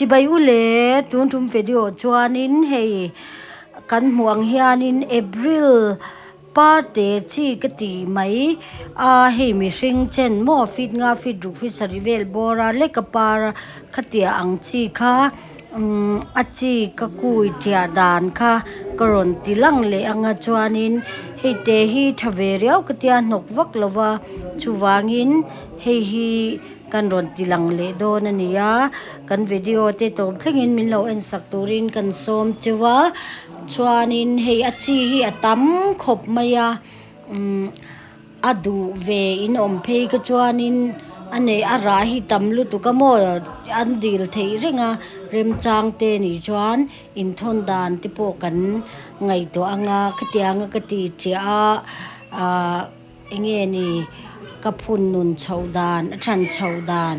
Chibai u le, tun tum video chuanin hei kan hmuh ang hianin April parte chi ka ti mai a, hei mihring chen maw feet nga feet ruk feet sarih vel bawr a lek a par a khatiah ang chi kha umm a chi ka kui tiah dan kha ka rawn ti lang leh ang a chuanin hei te hi tha ve riau ka tia hnawk vak lo va chuvangin hei hi. Kan rawn ti lang leh dawn a ni a, kan video te tawp thlengin min lo en sak turin kan sawm cheu a, chuanin hei a chi hi a tam khawp mai a, umm a duh ve in awm phei kha chuanin a nei a rah hi tam lutuk a maw an dil theih reng a, remchang te nih chuan inthawn dan te pawh kan ngaihtuah ang a, khatiang a ka ti chiah a ahh. Eng nge ni ka phun nun chhoh dan a than chhoh dan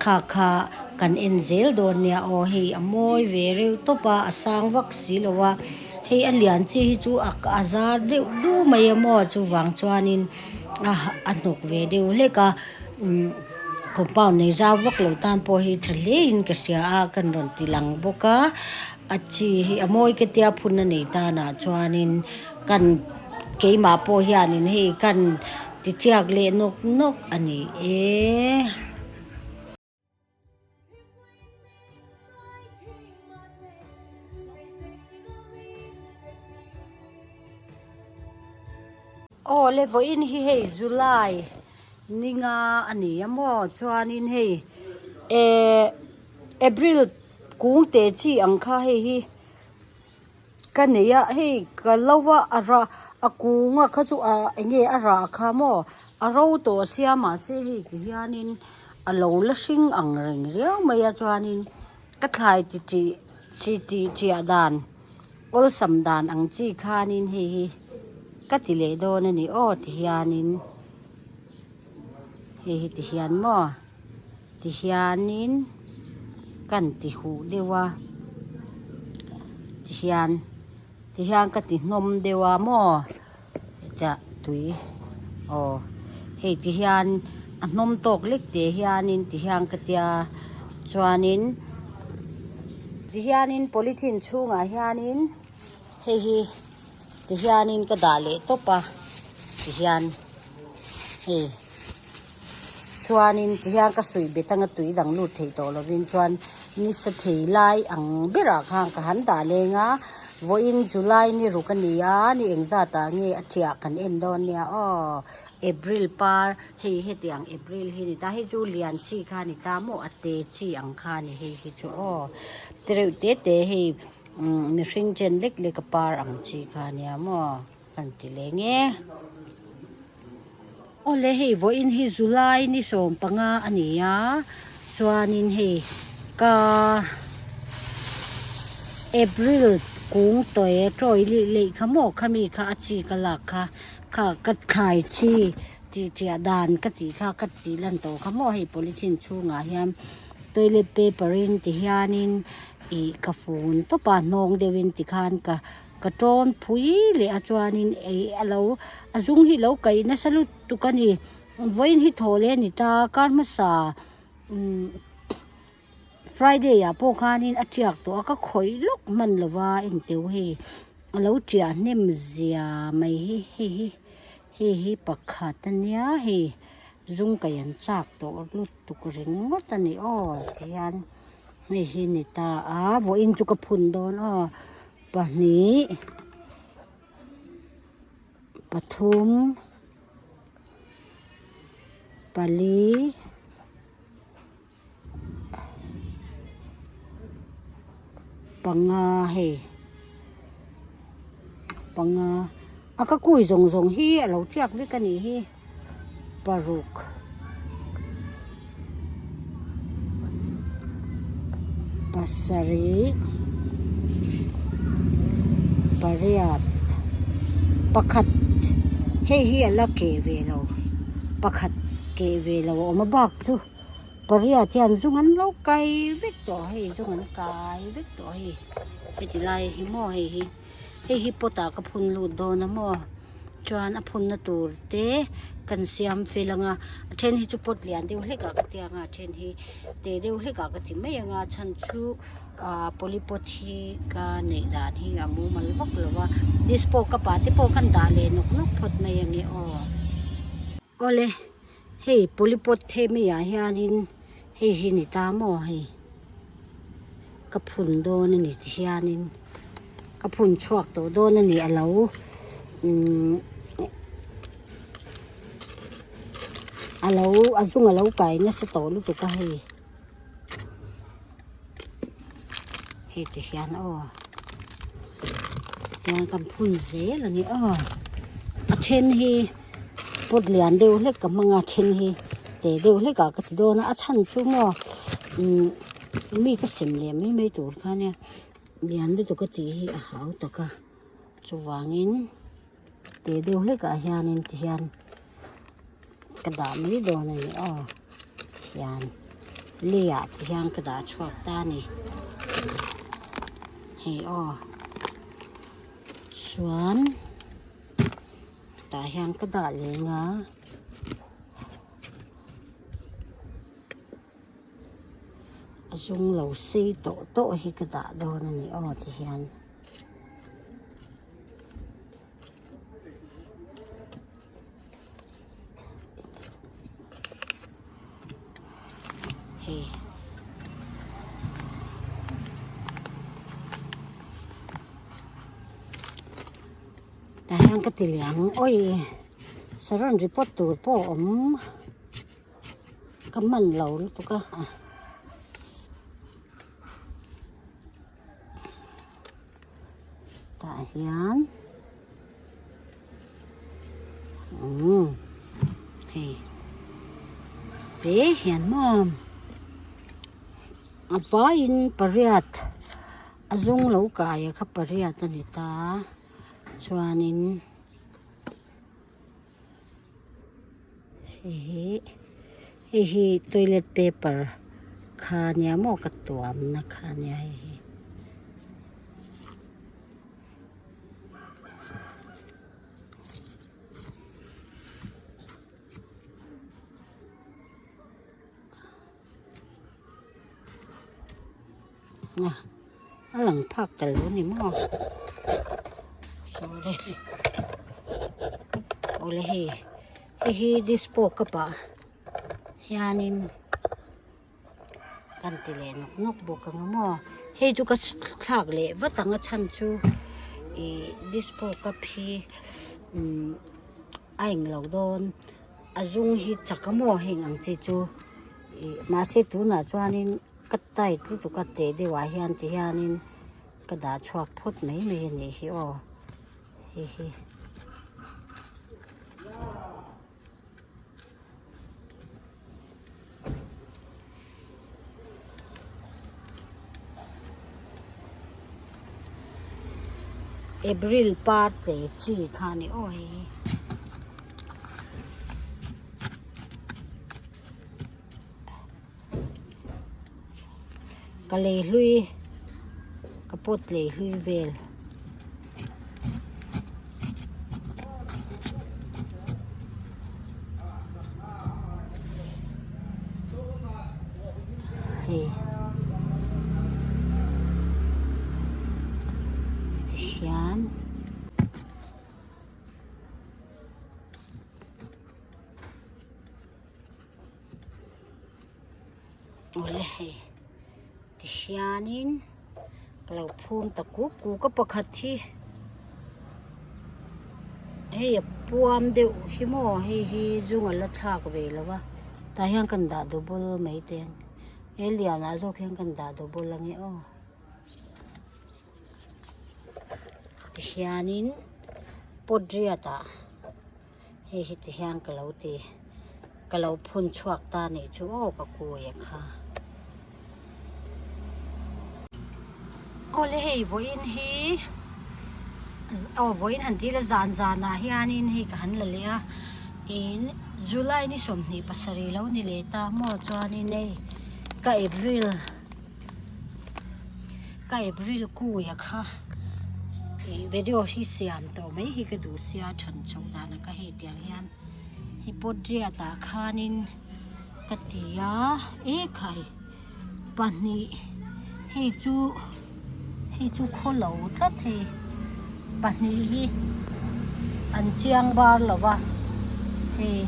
kha kha kan en zel dawn nia aw hei a mawi ve reuh tawp a a sang vak si lo a hei a lian chi hi chu a a zar deuh du mai a maw chuvang chuanin a a hnawk ve deuh hlek a umm compound nei zau vak lo tan pawh hi tha hle in ka hria a kan rawn ti lang bawk a a chi hi a mawi ka tia phun a nei tanah chuanin kan. Keimah pawh hianin hei kan ti tiak leh nawk nawk a ni e. Aw le vawiin hi hei July ninga a ni a maw chuanin hei eh April kung teh chi ang kha hei hi. Ka nei a hei ka lo va a rah a kung a kha chu a eng nge a rah kha maw a ro tawh sia mahse hei ti hianin a lo la hring ang reng riau mai a chuanin ka thlai ti tih chi tih chiah dan awlsam dan ang chi khanin hei hi ka ti leh dawn a ni aw ti hianin hei hi ti hian maw. Tihianin kan ti huh deuh a, tihian tihian ka ti hnawm deuh a maw hetiah tui aw hei tihian a hnawm tawk lek teh hianin tihian ka tia chuanin tihianin polythene chhungah hianin hei hi tihianin ka dah leh tawp a tihian hei. Chuanin tihian ka suih bet anga tui dang lut theih tawh lovin chuan nisa thei lai ang berah khan ka han dah leng a, vawiin July ni ruk a ni a, ni engzatah nge a tiah kan en dawn nia aw, April par hei hetiang April hi ni ta, hei chu lian chi kha a ni ta maw a te chi ang kha a ni hei hi chu aw, te reuh te te hei mihring chen lek lek a par ang chi kha a nia maw. Kan ti leng e. Awle hei vawiin hi July ni 15 a ni a, chuanin hei ka April kung tawih tawi lih leh kha maw khami kha a chi ka lak kha, kha ka thlai chi tih tiah dan ka tih kha ka tih lan tawh kha maw hei polythene chhungah hian toilet paper in ti hianin ih ka fun tawp a hnawng deuhin tikhan ka. Ka tawn phui leh a chuanin ei a lo a zung hi lo kaih nasa lutuk a ni vawiin hi thaw leh a ni ta kar hmasa umm friday ah pawh khanin a tiak tawh a ka khawih lawk hman lo va engteu hei a lo tiah hnem zia mai hi hei hi hei hi pakhat a nia hei zung kaih an chak tawh lutuk ringawt a ni aw tihian hei hi ni ta a vawiin chu ka phun dawn aw. Pahnih pathum pali panga hei panga a ka kui zawng zawng hi a lo tiak vek a nih hi paruk pasarih pariat pakhat hei hi a la keh ve lo pakhat keh ve lo a awm a bak chu pariat hian zung an lo kai vek tawh hei zung an kai vek tawh hei heti lai hi maw hei hi hei hi pot ah ka phun lut dawn a maw. Chuan a phunna tur te kan siam fel ang a a then hi chu pot lian deuh hlek ah ka ti ang a a then hi te deuh hlek ah ka ti mai ang a chhan chu ah polypot hi ka neih dan hi a mumal vak lo va dispo cup ah te pawh kan dah leh nawk nawk phawt mai ang e aw. Awle hei polypot the mai ah hianin hei hi ni ta maw hei ka phun dawn a ni ti hianin ka phun chhuak tawh dawn a ni a lo umm a lo a zung a lo kai nasa tawh lutuk a hei hei ti hian aw tiang kan phun zel a ni aw a then hi pot lian deuh hlek ka hmang a a then hi te deuh hlek ah ka ti dawn a a chhan chu maw umm mi ka sem leh mai mai tur kha nia lian lutuk a tih hi a hau tak a chuvangin te deuh hlek ah hianin ti hian ka dah mai dawn a ni aw tihian lei ah te hian ka dah chhuak ta a ni hei aw chuan tah hian ka dah leng a. A zung lo sei tawh tawh hi ka dah dawn a ni aw tihian. Hei. Tah hian ka ti leh ang awi saron report tur pawh a awm ka hman lo lutuk a. Tah hian umm hei te hian maw a vaiin pariat a zung lo kai a kha pariat a ni ta chuanin hei hi hei hi toilet paper kha nia maw ka tuam na kha nia hei hi. A lang phak ta lo a ni maw sorry awle hei hei hi dispo cup ah hianin kan ti leh nawk nawk bawk ang a maw hei chu ka thlak leh vat ang a chhan chu ih dispo cup hi umm a englo dawn a zung hi chak a maw heng ang chi chu ih mahse tunah chuanin. Ka tight lutuk a teh deuh ah hian ti hianin ka dah chhuak phawt mai mai a nih hi aw hei hi. April par te chi kha a ni aw hei hi. Ka lei hlui ka pot lei hlui vel. Hei tihian. Awle hei tihianin ka lo phum ta kuk kuk a pakhat hi hei a puam deuh hi maw hei hi zung a la thlak ve lo va tah hian kan dah double mai te ang he lianah zawk hian kan dah double ang e aw tihianin pot riat ah. Hei hi ti hian ka lo ti ka lo phun chhuak ta nih chu aw ka kui a kha. Awle hei vawiin hi aw vawiin han tih ila zan zanah hianin hei ka han la leh a in July ni 27 lo ni leh ta maw chuanin hei ka April ka April kui a kha. Ih video hi siam tawh mai hi ka duh sia than chhoh danah ka hei tiang hian hi pot riat ah khanin ka ti a ekhai pahnih hei chu hei chu khawlo tlat hei pahnih hi an chiang bar lo va hei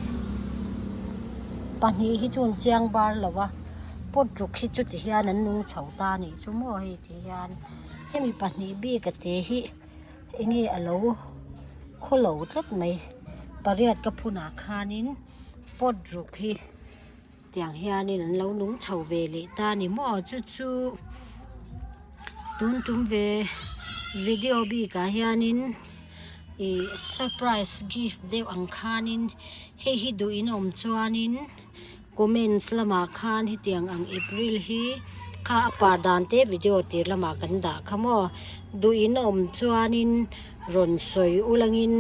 pahnih hi chu an chiang bar lo va pot ruk hi chuti hian an nung chho ta a nih chu maw hei ti hian. Hemi pahnih bik a te hi enge a lo khawlo tlat mai pariat ka phunah khanin pot ruk hi tiang hianin an lo nung chho ve leh ta a ni maw chu chu tun tum ve video bikah hianin ih surprise gift deuh ang khanin hei hi duh in awm chuanin. Comments lamah khan hetiang ang April hi kha a par dan te video tir lamah kan dah kha maw duh in awm chuanin rawn sawi ulangin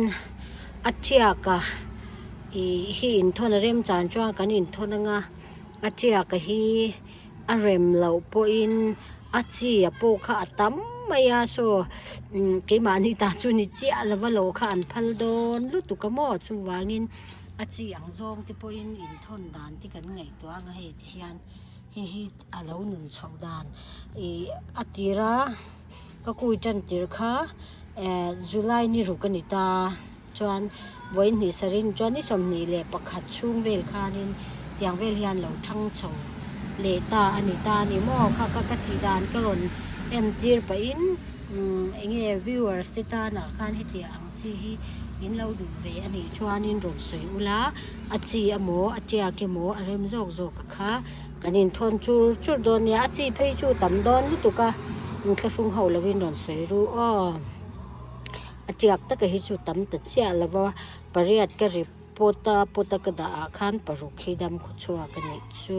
a tiak a ih hi inthawn a rem chan chuan kan inthawn anga a tiak a hi a rem loh pawhin a chi a pawh kha a tam mai a saw keimahni ta chu ni chiah lova lo kha an phal dawn lutuk a maw chuvangin. A chi ang zawng te pawhin inthawn dan te kan ngaihtuah ang a hei ti hian hei hi a lo nun chhoh dan ih a tira ka kui tan tir kha eh July ni ruk a ni ta chuan vawihnih sarih chuan ni 21 chhung vel khanin tiang vel hian lo thang chho leh ta a ni ta a ni maw kha ka ka tih dan ka rawn entir pahin umm eng nge viewers te tanah khan hetiang ang chi hi in lo duh ve a nih chuanin rawn sawi ula a chi emaw a tiak emaw a rem zawk zawk a kha kan inthawn chur chur dawn nia a chi phei chu tam dawn lutuk a inthlahrung ho lovin rawn sawi ru aw a tiak taka hi chu tam ta chiah lo va pariat ka ri pawt a pawt a ka dah ah khan paruk hi dam khaw chhuak a nih chu.